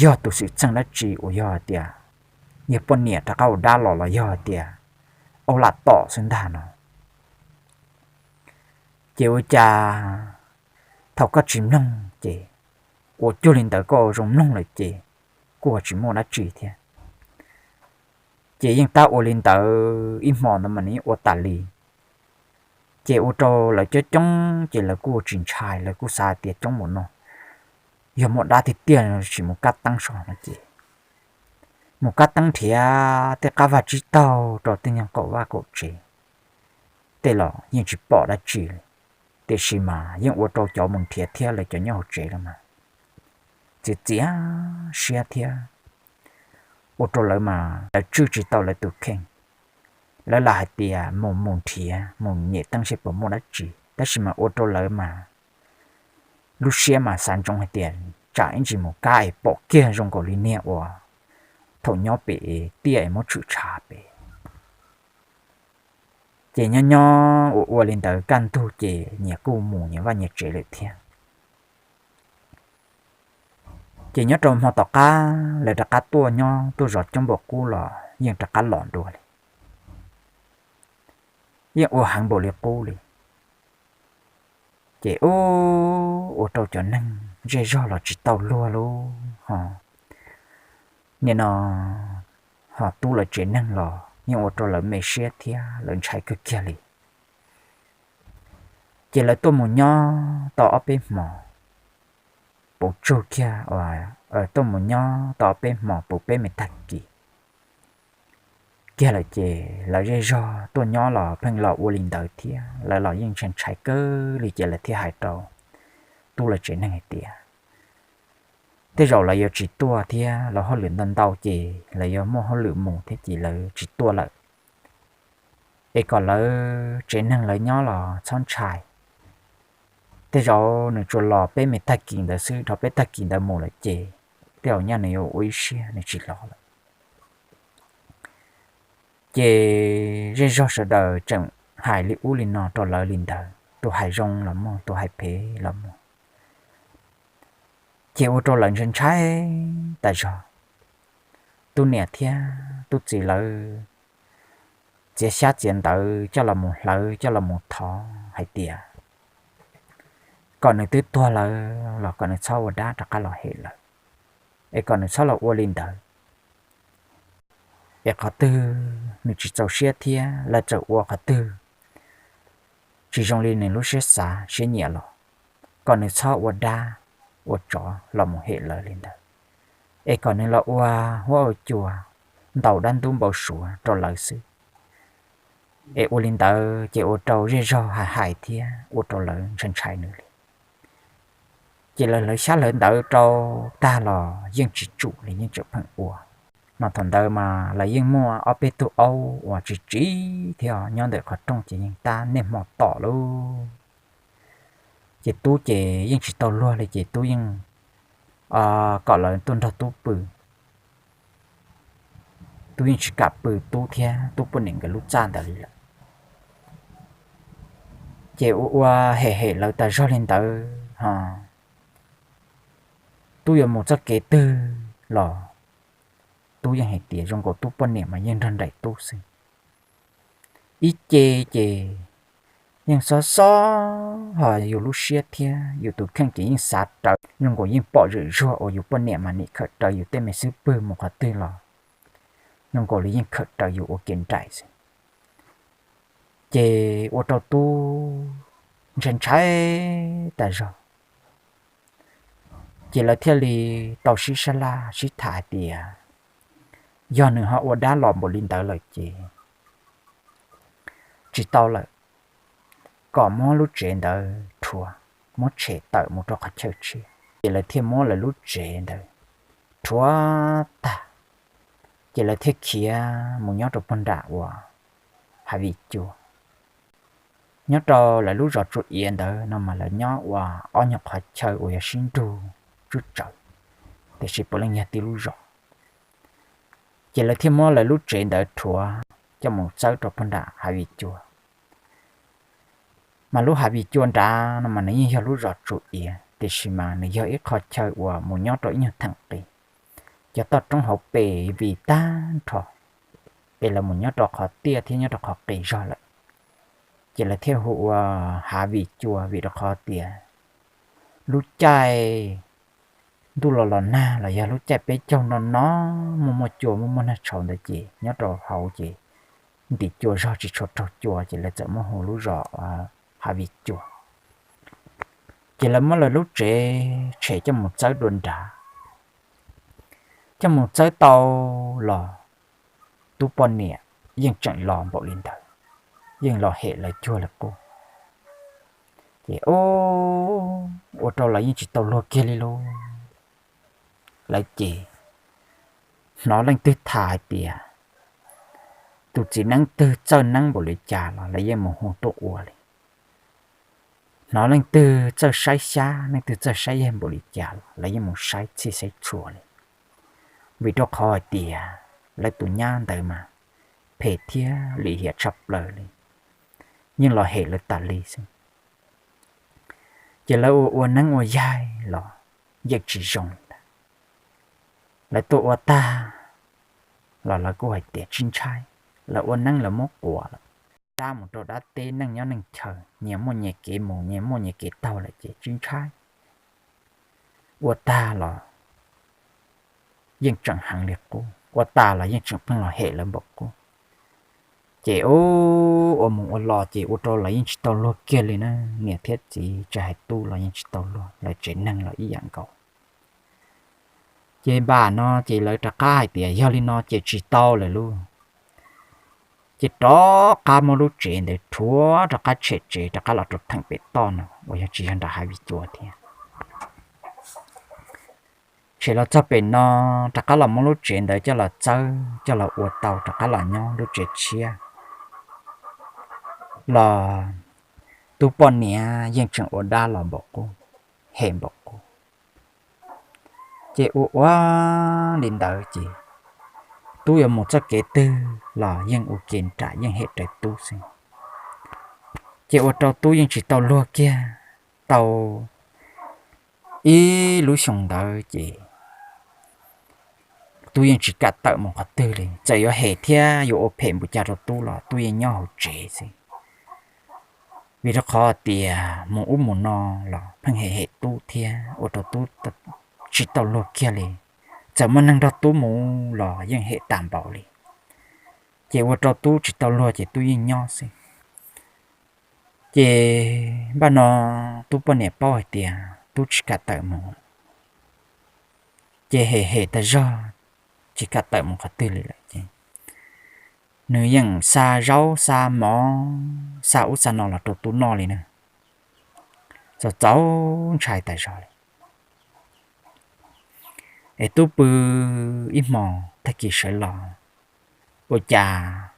yog tus xwm txheej dab tsi uas yog hais tias yog poj niam rov qab ua dab los los yog hais tias aub lam tom xwb ntag no. Ces ua cas thaum koj tsis mloog ces ua cuag li ntawd, koj ua zoo mloog lawm ces kuj tsis muaj dab tsi thiab. Ces yeej tab ua li ntawd ib hmo ntawd mas nws yeej ua tas li. Ces ua rau lawv coob coob ces lawv kuj ua tsis ntshai, lawv kuj xav tias coob npaum no yog muaj dab tiag tiag tsis mus kab teeb so no ces mus kab teeb nrhiav tej qab vaj tsib taug rau tej nyuag qaum vaj qaum tsev tej los yeej tsis pom dab tsi li. Tiam sis mas yeej ua rau cov mus nrhiav thiab lawv cov nyob hauv tsev los mas txiav txiav siab thiab ua rau lawv mas lawv tswj tsis tau lawv tus kheej. Lawv lam hais tias mus mus nrhiav mus nyem teeb seb puas muaj dab tsi, tab sis mas ua rau lawv mas lub siab mas xav ntsoov hais tias tsam ib ntsis mus kab es pom kiag zoo nkaus li niag uas thaum nyob pem tiaj es muab tshwm tshav pem. Ces nyob nyob ua ua li ntawd kaj ntug ces nyias kuj mus nyias vaj nyias tsev lawm thiab. Ces nyob rau hmo tom qab lawv rov qab tuaj nyob tuaj zov coob npaum qub los yeej rov qab los dua li, yeej ua heev npaum li qub li. Ces ub, ua rau cov neeg zej zog los tsis tau luag lub ho, nim no ho tub lawv tsev neeg los yeej ua rau lawv me siab thiab lawv ntshai kawg kiag li. Ces lawv tuaj mus nyob tau ob peb hmos, puv tsug kiag, tuaj mus nyob tau ob peb hmos puv peb me tag kis kiag lawm ces lawv zej zog tuaj nyob los pheej los ua li ntawd thiab lawv los yeej ntshai ntshai kawg li ces lawv thiaj hais rau tub lawv tsev neeg hais tias tej zaum lawv yuav tsis tuaj thiab lawv hauj lwm ntau ntau ces lawv yuav muaj hauj lwm mus thiab ces lawv tsis tuaj lawm. Es kom lawv tsev neeg lawv nyob los txhob ntshai, tej zaum nws tsuas los peb me tag kis ntawd xwb, dhau peb tag kis ntawd mus lawm ces tej zaum nyaj nws yuav ua ib siab nws tsis los lawm. Ces zej zog sawv daws tseem hais li ub li no rau lawv li ntawd, tus hais zoo los muaj, tus hais phem los muaj, ces ua rau lawv ntshai ntshai tas zog. Tub niam thiab tub txiv lawv txiav xyab txiav ntawv coj los mus hlawv coj los mus thov hais tias kom nws twb tuag lawm los kom nws txhob ua dab rov qab los hem lawv, es kom nws txhob los ua li ntawd. Es qhov twg nws tsis txaus siab thiab lawv txawm ua qhov twg tsis zoo li nws lub siab xav siab nyiam los kom nws txhob ua dab ua tsov los mus hem lawv li ntawd, es kom nws los ua huab ua cua ntaus dab ntub npau suav rau lawv xwb. Es ua li ntawd ces ua rau zej zog hais hais thiab ua rau lawv ntshai ntshai nws li. Ces lawv hlawv xyab hlawv ntawv rau tag los yeej tsis tsum li, yeej tseem pheej ua. Mas thaum ntawd mas lawv yeej muaj ob peb tug aub uas tsis tsiv thiab nyob ntawm qhov rooj ces yeej tab niaj hmo tom lauj. Ces tub ces yeej tsis tau luag li ces tub yeej kom lawv tuaj nrog tub pw. Tub yeej tsis kam pw tub thiab tub poj niam nkawd lub txaj ntawd li lawm. Ces ua ua hem hem lawv tas zog li ntawd ho, tub yuav mus txoj kev twg los tub yeej hais tias zoo nkaus tub poj niam mas yeej nrog nraim tub xwb. Ib ce ces yeej xob xob ho yus lub siab thiab yus tus kheej ces yeej xav rawv, zoo nkaus yeej pom zwm zuag uas yus poj niam mas nim khawm rawv yus tej me xub pwg mus qhov twg los zoo nkaus li yeej khawm rawv yus ua ke nraim xwb. Ces ua rau tub ntshai ntshai tas zog. Ces lawv thiaj li tau sib sab laj sib tham hais tias yog nws ho ua dab los npaum li ntawd lawm ces tsis tau lawm, kom muab lub tsev ntawd rhuav, muab tshem tawm mus rau qhov chaw tshiab. Ces lawv thiaj muab lawv lub tsev ntawd rhuav tag, ces lawv thiaj khiav mus nyob rau puag nram uas Hav Vij Cua. Nyob rau lawv lub zos Tsuj Iav ntawd no mas lawv nyob ua ob nyuag qhov chaw uas yog sib nrug tswb tsawv, tiam sis puav leej yog tib lub zos. Ces lawv thiaj muab lawv lub tsev ntawd rhuav coj mus txawb rau puag nram Hav Vij Cua. Mas lub Hav Vij Cua nrad no mas nws yeej yog lub zos Tsuj Iav, tiam sis mas nws yog ib qho chaw uas mus nyob rau ib nyuag theem qis, cov toj roob hauv pes vim tag nrho, es lawv mus nyob rau qhov tiaj thiab nyob rau qhov qis zog lawm. Ces lawv thiaj hu ua Hav Vij Cua vim rau qhov tias lub caij ntuj los los nag los yog lub caij peb caug no no muaj muaj cua muaj muaj nag tshauv ntawd ces nyob rau hauv ces ntim cua zog tsis tshua raug cua ces lawv txawm muab hu lub zos Hav Vij Cua. Ces lawv muab lawv lub tsev tshem coj mus txawb dua nrad. Coj mus txawb tau los tub poj niam yeej tseem los npaum li ntawd, yeej los hem lawv cuag li qub. Ces ua rau lawv yeej tsis tau luag kiag li lauj. Lawv ces hnov leej twg tham hais tias tus txiv neeb twg txawj neeb npaum li cas los lawv yeej mus hu tuaj ua li. Hnov leej twg txawj saib xyab, leej twg txawj saib yaig npaum li cas los lawv yeej mus saib txhij saib txhua li. Vim rau qhov hais tias lawv tus nyab ntawd mas phem thiab lim hiam tshaj plaws li, yeej los hem lawv tas li xwb. Ces lawv ua ua neeb ua yaig los yeej tsis zoo li ntawd. Lawv tuaj ua tag los lawv kuj hais tias tsis ntshai, lawv ua neeb lawv muab quas lawm. dab mus rau dab teb, neej nyob neej chaw, nyias muaj nyias kev mus, nyias muaj nyias kev taug lawm ces tsis ntshai. Ua tag los yeej tseem heev li qub, ua tag los yeej tseem pheej los hem lawv npaum qub. Ces ua mus ua los ces ua rau lawv yeej tsis tau luag kiag li na, niam thiab txiv tsis hais tub los yeej tsis tau luag, lawv tsev neeg los ib yam nkaus. Ces npaj no ces lawv rov qab hais tias yog li no ces tsis tau lawm lauj. Ces rov qab muab lub tsev ntawd rhuav rov qab tshem tsev rov qab los rau theem pem toj no uas yog tsis yog nram hav Vij Cua thiab. Tshem los txog pem no, rov qab los muab lub tsev ntawd coj los txawb coj los ua tau rov qab los nyob lub tsev tshiab los tub poj niam yeej tseem ua dab los npaum qub, hem npaum qub. Ces ua ua li ntawd ces tub yuav mus txoj kev twg los yeej ua ke nram yeej hem raws tub xwb. Ces ua rau tub yeej tsis tau luag kiag tau ib lub xyoo ntawd ces tub yeej tsis kam tawm mus qhov twg li, txawm yuav hem thiab yuav ua phem npaum cas rau tub los tub yeej nyob hauv tsev xwb. Vim rau qhov tias mus ub mus no los pheej hem hem tub thiab ua rau tub tsis tau luag kiag li. Txawm muaj neeg nrog tub mus los yeej hem tag npaum li, ces ua rau tub tsis tau luag ces tub yeej nyob xwb. Ces npaj no tub poj niam paub hais tias tub tsis kam tawm mus, ces hem hem tag zog, tsis kam tawm mus qhov twg li lawm ces nws yeej xa zaub xa mov, xa ub xa no los rau tub noj li na. Txaus txaus ntshai tag zog li. Es tub pw ib hmos tag kis sawv los, ua cas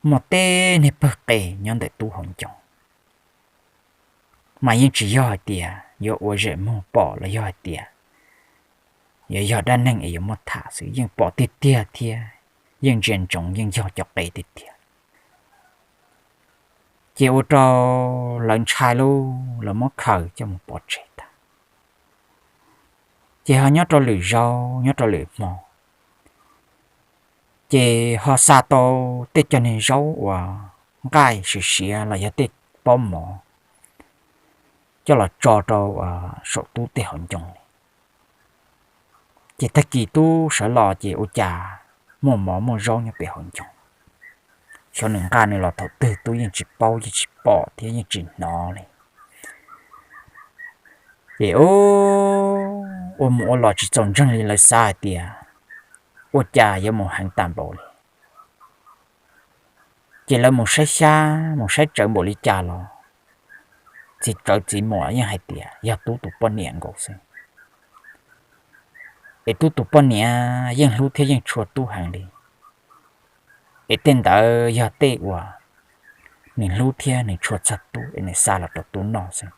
muaj tej niag pawg qe nyob ntawm tub hauv ncoo, mas yeej tsis yog hais tias yuav ua zem muag pom los yog hais tias yuav yog dab neeg es yuav muab tham xwb, yeej pom tiag tiag thiab yeej ntsia ntsoov yeej yog cov qe tiag tiag. Ces ua rau lawv ntshai lauj, lawv muab khaws coj mus pov tseg tag. Ces ho nyob rau lwm zaus nyob rau lwm hmo, ces ho xa tau tej cov niag zaub uas nqaij siav siav los yog tej pob mov coj los tso rau saum tub tej hauv ncoo li. Ces tag kis tub sawv los ces ua cas muaj mov muaj zaub nyob pem hauv ncoo. Xyov nws nqa nws los thaum twg tub yeej tsis paub yeej tsis pom thiab yeej tsis hnov li. Ces ua mus ua los tsis txaus ntseeg li, lawv xav hais tias ua cas yuav mus heev tag npaum li. Ces lawv mus saib xyab mus saib tsawv npaum li cas los txiv tsawv txiv muam yeej hais tias yog tub tus poj niam nkaus xwb. Es tub tus poj niam yeej hlub thiab yeej tshua tub heev li. Es tej ntawd yog tej uas nws hlub thiab nws tshua txog tub es nws xa los rau tub noj xwb.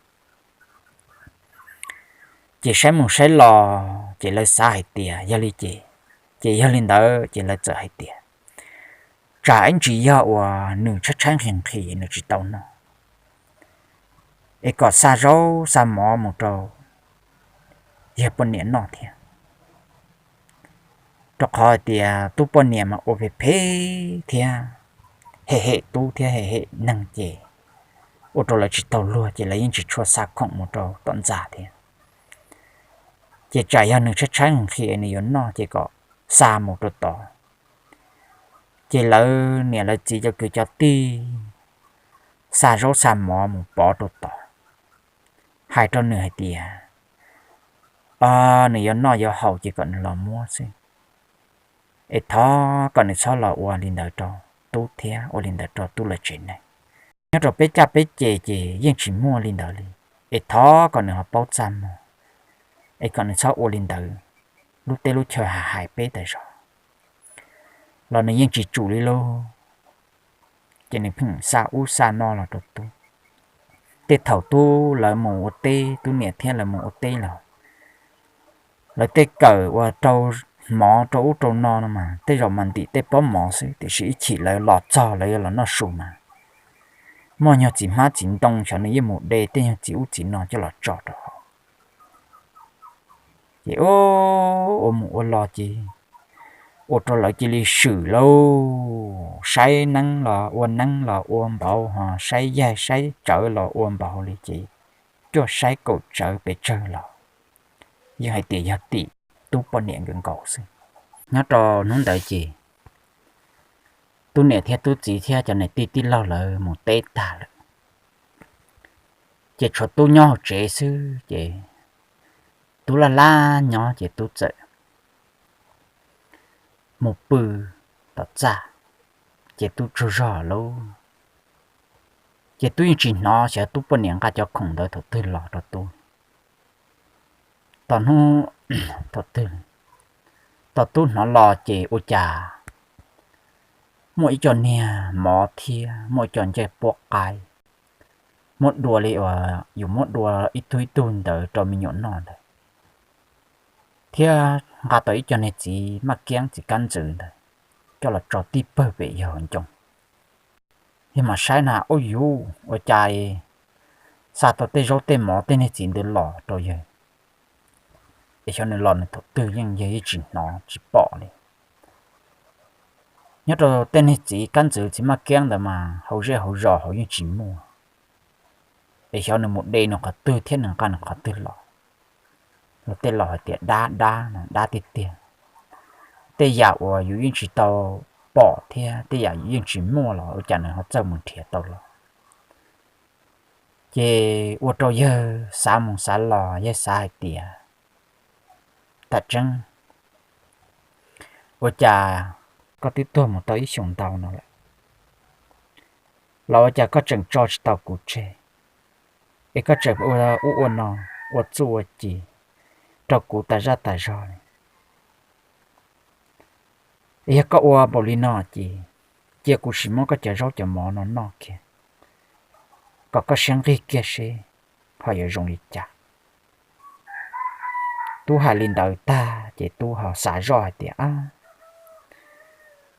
Ces saib mus saib los ces lawv xav hais tias yog li ces, ces yog li ntawd ces lawv txawm hais tias tsam ib ntsis yog uas nws tshaib tshaib nqhis nqhis nws tsis tau noj, es kom xa zaub xa mov mus rau yawg poj niam noj thiab. Rau qhov hais tias tub poj niam mas ua phem phem thiab hem hem tub thiab hem hem neeg ces ua rau lawv tsis taug luag ces lawv yeej tsis tshua xa khoom mus rau tom ntxa thiab. Ces tsam yog nws tshaib tshaib nqhis nqhis nws yuav noj ces kom xa mus rau tod. Ces lawv niam lawv txiv cov kwv cov tij xa zaub xa mov mus pov rau tod, hais rau nws hais tias nws yuav noj yuav haus ces kom nws los muab xwb, es thov kom nws txhob los ua li ntawd rau tub thiab ua li ntawd rau tub lawv tsev neeg. Nyob rau peb caj peb ces ces yeej tsis muaj li ntawd li, es thov kom nws ho paub txaj muag, es kom nws txhob ua li ntawd. Lub teb lub chaw hais hais peb tas zog los nws yeej tsis tsum li lauj. Ces nws pheej xa ub xa no los rau tub. Tej thaum tub lawv mus ua teb, tub niam thiab lawv mus ua teb los lawv tej kawm uas rau mov rau ub rau no no mas tej zaum mas ntim tej pob mov xwb, tiam sis ib chim lawv los txog lawv yuav los noj su mas muaj nyuag txiv hmab txiv ntoo xyov nws yeej mus de tej nyuag txiv ub txiv no coj los tso rau hauv. Ces ua mus ua los ces ua rau lawv cia li swm lauj, saib neeb los ua neeb los ua npaum ho, saib yaig saib tsawv los ua npaum li ces cuaj saib kaum tsawv pes tsawg los yeej hais tias yog tim tub poj niam nkawd nkaus xwb. Nyob rau hnub ntawd ces tub niam thiab tub txiv thiab cov niam tij tij laug lawv mus teb tag lawm, ces tshuav tub nyob hauv tsev xwb ces tub laj laj nyob ces tub txawm mus pw tom txaj, ces tub tsaug zog lauj. Ces tub yeej tsis hnov xyov tub poj niam nqa cov khoom ntawd thaum twg los rau tub. Tom hnub, thaum twg, tom tub hnov los ces ua cas muaj ib co niag mov thiab muaj ib co ncej puab qaib, muab dua li uas yus muab dua ib tug ib tug ntawd rau me nyuam noj ntawd, thiab nqa tau ib co niag txiv maj kiab txiv kab ntxwv ntawd coj los tso tib pawg pem yawg hauv ncoo. Yawg mam saib na, ub yuv, ua cas xa tau tej zaub tej mov tej niag txiv ntawd los rau yawg, es xyov nws los nws thaum twg yeej yawg yeej tsis hnov tsis pom li. Nyob rau tej niag txiv kab ntxwv txiv maj kiab ntawd mas hauv zej hauv zos hauv yeej tsis muaj, es xyov nws mus de nws qhov twg thiab nws nqa nws qhov twg los. Luag tej laus hais tias dab dab no dab tiag tiag, tej yam uas yus yeej tsis tau pom thiab tej yam yus yeej tsis muaj los ua cas nws ho txawj mus nrhiav tau los. Ces ua rau yawg xav mus xav los yawg xav hais tias, tam tseeb, ua cas koj twb tuag mus tau ib xyoos ntau no lawm, los ua cas koj tseem tso tsis tau kuv tseg, es koj tseem ua ub ua no, ua txuj ua ci rau kuv tas zaj tas zog li. Yog koj ua npaum li no ces cia kuv sim muab koj cov zaub cov mov no noj kiag, kom koj siab nqig kiag seb ho yuav zoo li cas. Tub hais li ntawd tag ces tub ho xav zoj hais tias,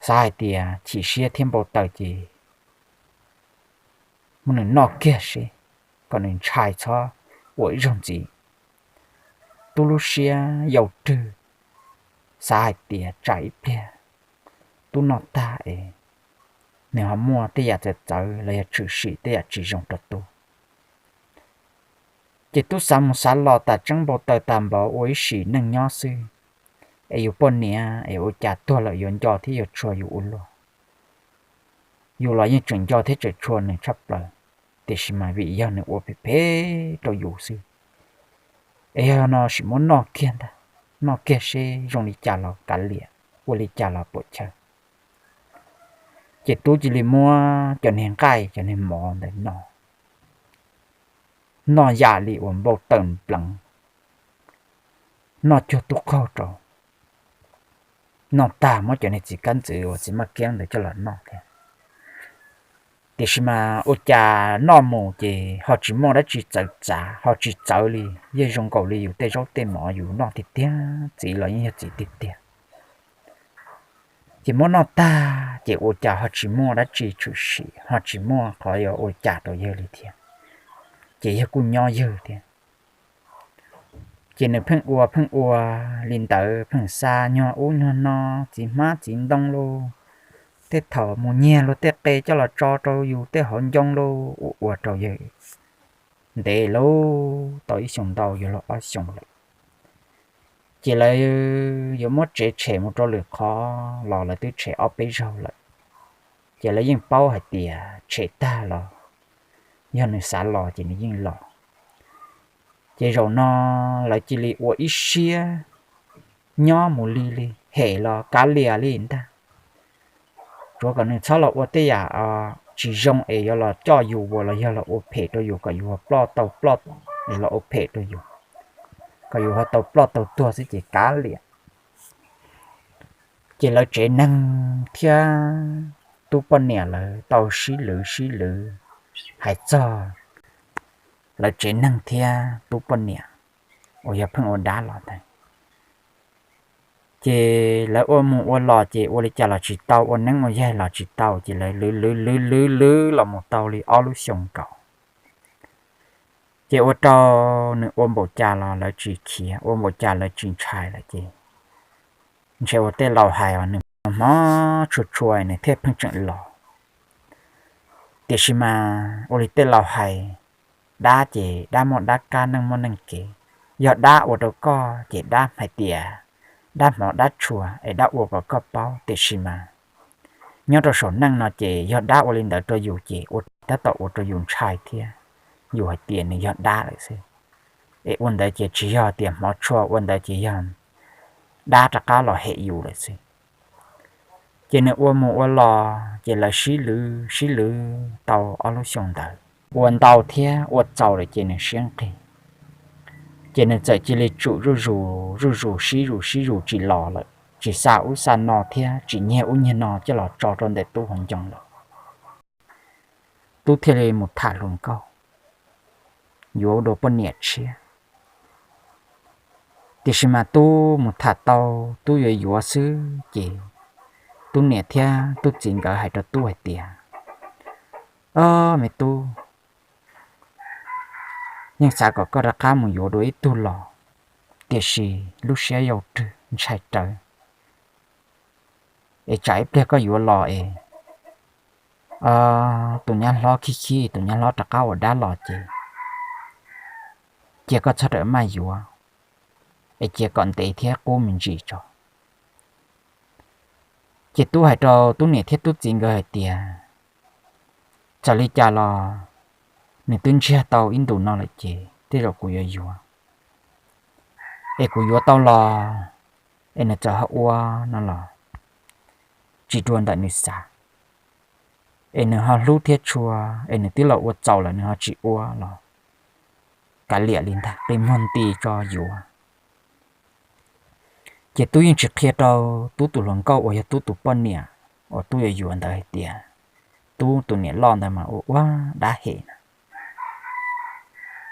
xav hais tias chim siab thiab npau taws ces muab nws noj kiag seb, kom nws ntshai txhob ua ib zaug ntxiv. Tub lub siab yau rwg, xav hais tias tsam ib pliag tub noj tag es nws ho muaj tej yam txawv txawv los yog tshwm sim tej yam tsis zoo rau tub. Ces tub xav mus xav los tas tseeb npau taws tas npaum ua ib sim neej nyob xwb, es yus poj niam es ua cas tuag lawm yuav nco thiab yuav tshua yus ua luaj. Yus los yeej tseem nco thiab tseem tshua nws tshaj plaws, tiam sis mas vim yog nws ua phem phem rau yus xwb. Es yog no sim muab noj kiag ntag, noj kiag seb zoo li cas los kav liam, ua li cas los puam chawj. Ces tub cia li muab cov niag nqaij cov niag mov ntawd noj, noj yam li uas npau taws npleev, noj cuag tub qaug rau. Noj tag muab cov niag txiv kab ntxwv uas txiv maj kiab ntawd coj los noj thiab. Tiam sis mas ua cas noj mus ces ho tsis muaj dab tsi txawv txav, ho tsis txawv li, yeej zoo nkaus li yus tej zaub tej mov yus noj tiag tiag, txiv los yeej yog txiv tiag tiag. Ces muab noj tag ces ua cas ho tsis muaj dab tsi tshwm sim, ho tsis muaj qhov yuav ua cas rau yawg li thiab. Ces yawg kuj nyob yawg thiab. Ces nws pheej ua pheej ua li ntawd, pheej xa nyuag ub nyuag no, txiv hmab txiv ntoo lauj, tej thaum mus nyiag luag tej qe coj los tso rau yus tej hauv ncoo lauj, ua ua rau yawg ntev lauj, tau ib xyoos ntau yuav luag ob xyoos lawm. Ces lawv yuav muab tsev tshem mus rau lwm qhov los lawv twb tshem ob peb zaug lawm. Ces lawv yeej paub hais tias tshem tag los yog nws xav los ces nws yeej los. Ces zaum no lawv cia li ua ib siab nyob mus li li, hem los kav liam li ntag. Tsuav kom nws txhob los ua tej yam tsis zoo es yuav los coj yus uas los yog los ua phem rau yus, kom yus ho ploj tau ploj, los ua phem rau yus, kom yus ho tau ploj tau tuag xwb ces kav liam. Ces lawv tsev neeg thiab tub poj niam lawv tau sib lwv sib lwv hais txog lawv tsev neeg thiab tub poj niam uas yog pheej ua dab los ntawd. Ces lawv ua mus ua los ces ua li cas los tsis tau, ua neeb ua yaig los tsis tau, ces lawv lwv lwv lwv lwv lwv los mus tau li ob lub xyoo nkaus. Ces ua rau nws ua npaum cas los lawv tsis khiav, ua npaum cas lawv tsis ntshai lawm ces ntshe ua tej laus hais os, nws hmov tshua tshua nws thiaj pheej tseem los. Tiam sis mas ua li tej laus hais, dab ces dab muaj dab kab, neeg muaj neeg kev. Yog dab ua rau koj ces dab hais tias dab hmov dab tshua es dab ua kom koj paub, tiam sis mas nyob rau saum neej no ces yog dab ua li ntawd rau yus ces ua tab tom ua rau yus ntshai thiab, yus hais tias nws yog dab lawm xwb. Es ua ntawd ces tsis yog tias hmov tshua, ua ntawd ces yog dab rov qab los hem yus lawm xwb. Ces nws ua mus ua los ces lawv sib lwv sib lwv tau ob lub xyoo ntawd, ua ntau thiab ua txaus lawm ces nws siab nqig. Ces nws txawm cia li tsum zuj zus zuj zus, sib zus sib zus tsis los lawm, tsis xa ub xa no thiab tsis nyiag ub nyiag no coj los tso rau ntawm tub hauv ncoo lawm. Tub thiaj li mus tham hluas nkauj yuav dua poj niam tshiab. Tiam sis mas tub mus tham tau tub yuav yuav xwb ces tub niam thiab tub txiv nkawd hais rau tub hais tias, Ob, me tub, yeej xav kom koj rov qab mus yuav dua ib tug los, tiam sis lub siab yau rwg ntshai rawv, es tsam ib pliag koj yuav los es tus nyab hlob khib khib, tus nyab hlob rov qab ua dab los ces cia koj txhob rawm maj yuav, es cia kom ntev thiab qub me ntsis tso. Ces tub hais rau tub niam thiab tub txiv nkawd hais tias, Txawm li cas los nws twb ntsiag tau ib ntus no lawm ces tej zaum kuv yuav yuav. Es kuv yuav tau los es nws txawm ho ua no los tsis dua ntawm nws xav, es nws ho hlub thiab tshua, es nws twb los ua txaus lawm nws ho tsis ua los kav liam li ntag, qi muag nti tso yuav. Ces tub yeej tsis qhia rau tub tus hluas nkauj uas yog tub tus poj niam uas tub yuav yuav ntawd hais tias tub tus niam loj ntawd mas ua ua dab hem na.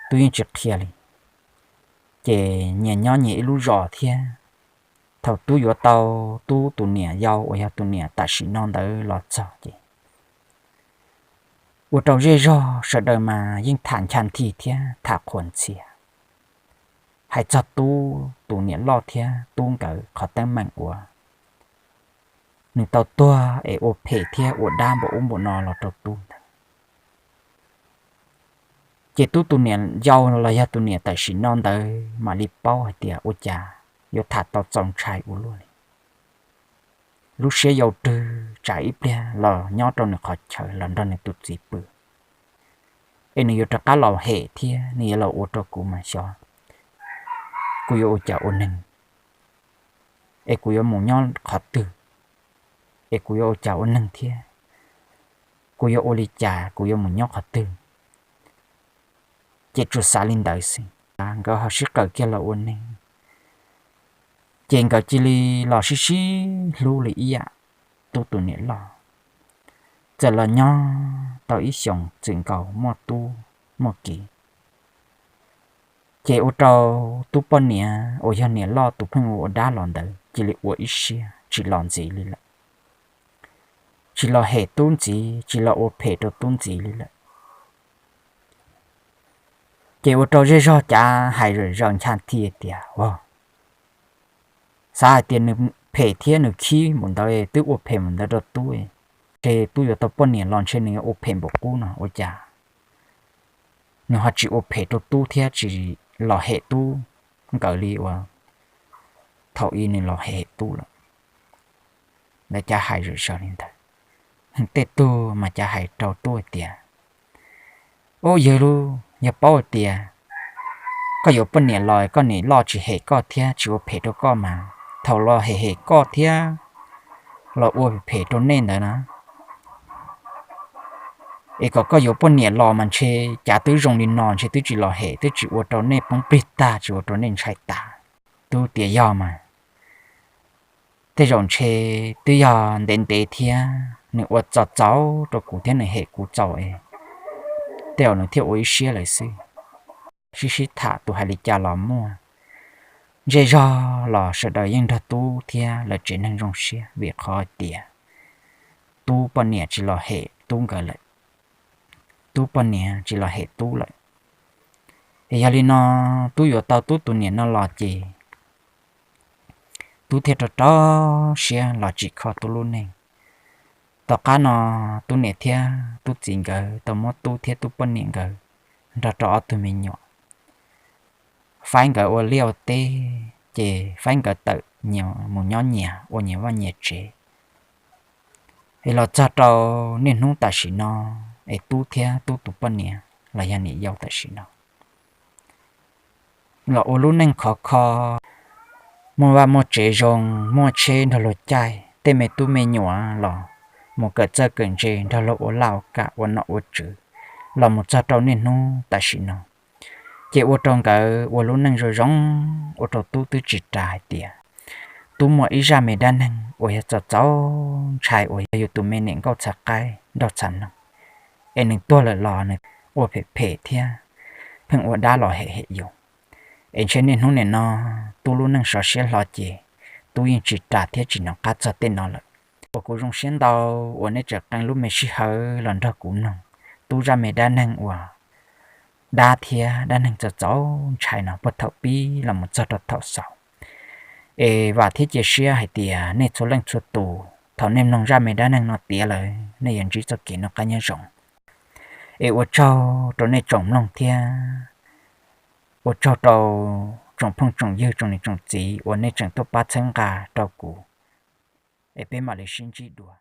Tub yeej tsis qhia li. Ces nyias nyob nyias ib lub zos thiab. Thaum tub yuav tau tub tus niam yau uas yog tus niam tam sim no ntawd los txog ces ua rau zej zog sawv daws mas yeej tham ncha nthi thiab tham qhuas ntxhias, hais txog tub tus niam loj thiab tub nkawd qhov teeb meem uas nws tau tuag es ua phem thiab ua dab npaum ub npaum no los rau tub ntawd. Ces tub tus niam yau los yog tus niam tam sim no ntawd mam li paub hais tias ua cas yuav tham tau txaus ntshai ua luaj li. Lub siab yau rwg tsam ib pliag los nyob rau nws qhov chaw los nrog nws tus txiv pw, es nws yuav rov qab los hem thiab nws yuav los ua rau kuv mas xyov kuv yuav ua cas ua neeg, es kuv yuav mus nyob qhov twg, es kuv yuav ua cas ua neeg thiab, kuv yuav ua li cas, kuv yuav mus nyob qhov twg. Ces tsuas xav li ntawd xwb, nkawd ho sib qawm kiag los ua neeg. Ces nkawd cia li los sib sib hlub li ib yam tub tus niam loj. Txawm los nyob tau ib xyoos txwm nkaus muaj tub muaj kiv, ces ua rau tub poj niam uas yog niam loj tus pheej ua ua dab los ntawd cia li ua ib siab tsis los ntxiv li lawm. Tsis los hem tub ntxiv, tsis los ua phem rau tub ntxiv li lawm. Ces ua rau zej zog cav hais zawm zaws ncha nthi tias, Ua, xav hais tias nws phem thiab nws khib npaum ntawd twb ua phem npaum ntawd rau tub, ntshe tub yuav tau poj niam los ntshe nws yuav ua phem npaum qub no ua cas nws ho tsis ua phem rau tub thiab tsis los hem tub nkawd li uas thaum ub nws los hem tub lawm. Lawv cav hais zawm zaws li ntawd. Tej tug mas cav hais rau tub hais tias, Ub, yawg lub, yog paub hais tias koj yuav poj niam los koj niam loj tsis hem koj thiab tsis ua phem rau koj mas thaum los hem hem koj thiab los ua phem rau nej ntawd na, es kom koj yuav poj niam los mas ntshe cav twb zoo li no ntshe twb tsis los hem twb tsis ua rau nej poob plig tag tsis ua rau nej ntshai tas. Tub tias yog mas, tej zaum ntshe twb yog ntev ntev thiab nws ua txaus txaus rau kuv thiab nws hem kuv txaus es tej zaum nws thiaj ua ib siab lawm xwb. Sib sib tham tus hais li cas los muaj, zej zog los sawv daws yeej nrog tub thiab lawv tsev neeg zoo siab vim qhov hais tias tub poj niam tsis los hem tub nkawd lawm. Tub poj niam tsis los hem tub lawm. Es yog li no tub yuav tau tub tus niam no los ces Tub thiaj rau rau siab los tsim kho Tub lub neej. Tom qab no Tub niam thiab Tub txiv nkawd tau muab Tub thiab Tub poj niam nkawd nrog rau ob tug me nyuam faib nkawd ua liaj ua teb, ces faib nkawd tawm nyias mus nyob nyias ua nyias vaj nyias tsev. Es los txog rau niaj hnub tam sim no, es Tub thiab Tub tus poj niam los yog niam yau tam sim no los ua lub neej khov kho, muaj vaj muaj tsev zoo, muaj tsheb nrog luag caij, tej me tub me nyuam los mus kawm txawj kawm ntse nrog luag ua laj ua kam ua nom ua tswv, los mus txog rau niaj hnub tam sim no. Ces ua rau nkawd ua lub neej zoo zoo, ua rau Tub twb tsis ras hais tias Tub muaj ib zaj me dab neeg uas yog txaus txaus ntshai uas yog yus tus me niam nkauj txhav qaib nraug txhav noog, es nws tuag lawm los nws ua phem phem thiab pheej ua dab los hem hem yus. Es ntshe niaj hnub nim no Tub lub neej sov siab hlo ces Tub yeej tsis ras thiab tsis hnov qab txog tej no lawm. Uas kuv zoo siab ntau uas nej tseem qee lub me sij hawm los nrog kuv mloog Tub zaj me dab neeg uas dab thiab dab neeg txaus txaus ntshai no puag thaum pib los mus txog rau thaum xaus. Es vam thiab cia siab hais tias nej txhua leej txhua tus thaum nej mloog zaj me dab neeg no tiav lawm nej yuav ntsib txoj kev noj qab nyob zoo. Es ua tsaug rau nej tsoom mloog thiab ua tsaug rau tsoom phooj tsoom ywg tsoom niam tsoom txiv uas nej tseem tuaj pab txhawb nqa rau kuv. Es peb mam li sib ntsib dua.